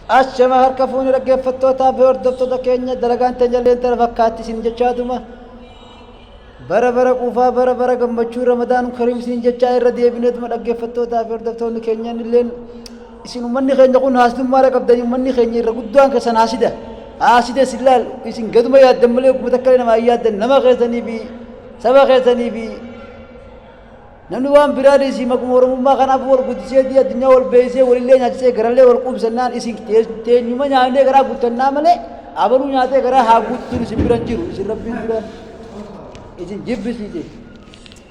Ashama harka fuuni dhaggeeffattootaa fi hordoftoota keenya, dalagaan teenya illee tana fakkaatti isin jechaatuma, bara bara quufaa, bara bara gammachuu, Ramadaan kariim isin jechaa irra deebineetuma. Dhaggeeffattootaa fi hordoftoonni keenyan illeen isin ummanni keenya kun haasidummaadha qabdanii. Ummanni keenya irra guddaan keessan haasida, haasida isin laal. Isin gaduma yaaddan malee ogguma takka illee namaa hin yaaddan, nama keessanii fi saba keessanii fi namni waan biraa dhiisii. Maquma Oromummaa kanaaf wal guddisee di addunyaa wal beeksisee, walillee nyaachisee, garallee wal quubsannaan, isin teenyuma nyaannee garaa guuttannaa malee abaluu nyaatee garaa haa guutuun isin bira hin jiru. Isin Rabbiin dura isin jibbisiise.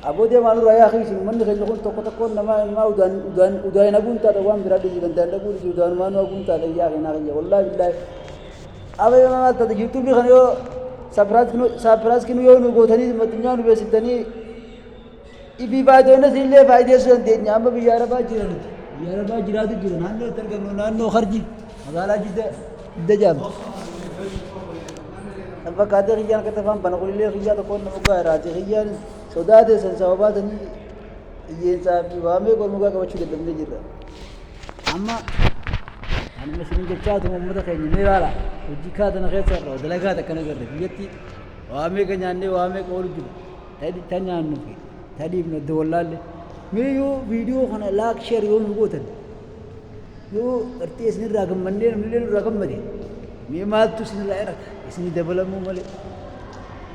Aboo deemaa nurraa yaa akhi. Isin uummanni keenya kun tokko tokkoon namaa ilmaa udaan udaan udaan haguun taata, waan biraa dhiisii, gandaan dhaguu dhiisii, udaanumaa nu haguun taata. Yaa akhi, naa kiyya, wallaahi billaahi. Aboo maal taata? Yuutuubii kana yoo saapiraas kinu yoo nu gootanii addunyaa nu beeksiftanii, ifii faayidoonnas illee faayideessuu dandeenya. Amma biyya Arabaa jira nuti. Biyya Arabaa jiraatu jira. Naannoo itti argamnu naannoo Harji, magaalaa Jidda Jidda jedhamtu. Kan fakkaatee kiyyaan akka tafaan bana kunillee kiyyaa tokkoon nama dhugaa irraati. Kiyyaan sodaa teessan sababaa sanii hiyyeensaa fi waamee gormugaa qabachuu dadhabnee jirra. Amma anuma isin jechaatuma, uummata keenya mee ilaala, hojii kaatana keessa irra dalagaa takka nagarre. Biyyatti waa meeqa nyaannee, waa meeqa oolu jiru, ta nyaannu fi ta dhiifnu adda wallaalle. Mee yoo viidiyoo kana like, share yoo nu gootan, yoo gartee isinirraa gammannee namnillee nurraa gammade, mee maaltu isinirraa irrata? Isinii dabalamuu malee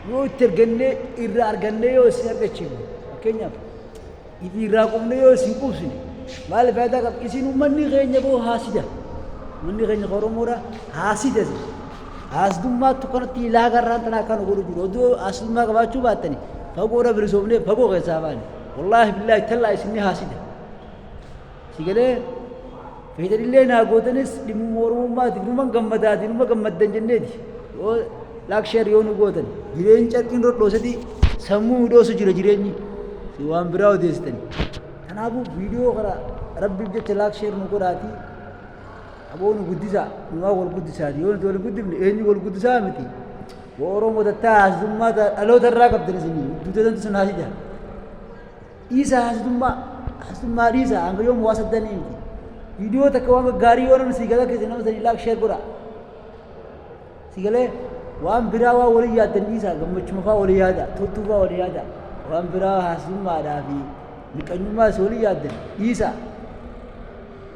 yoo itti argannee irraa argannee yoo isin argachiifne, fakkeenyaaf ifii irraa qubne yoo isin quubsine, maal faayidaa qaba? Isin uummanni keenya boo haasida, uummanni keenya Oromoodha, haasida. Isin haasidummaattu kanatti ilaaga irraan tanaa kan godhu jiru. Oduu haasidummaa qabaachuu baattani fagoodha bilisoomnee fagoo keessaa baane. Wallaahi billaahi tallaa, isin ni haasida. Si galee feetanillee naa gootanis dhimmuma Oromummaatiif numa gammadaati, numa gammaddan jenneeti. Yoo like, share yoo nu gootan, jireenyi carqiin rodhoosati sammuu nu dhoosu jira, jireenyi si waan biraa odeessitani. Kanaafuu viidiyoo kana Rabbiif jecha like, share nu godhaatii aboo nu guddisaa, numaa wal guddisaati. Yoo nuti wal guddifne eenyu wal guddisaa miti? Yoo Oromoo tattaa haasisummaa dhaloota irraa qabdan, isinii duuta sun haasida. Dhiisaa haasisummaa, haasisummaa dhiisaa, hanga yoom waa saddanii miti. Viidiyoo takka waan gaggaarii yoo namni sii gala keessa nama sanii like, share godhaa. Si galee waan biraa waan walii yaaddan dhiisaa, gammachuma fa'aa walii yaada, toltuu fa'aa walii yaada. Waan biraa haasisummaadhaa fi miqanyummaa si walii yaaddan dhiisaa.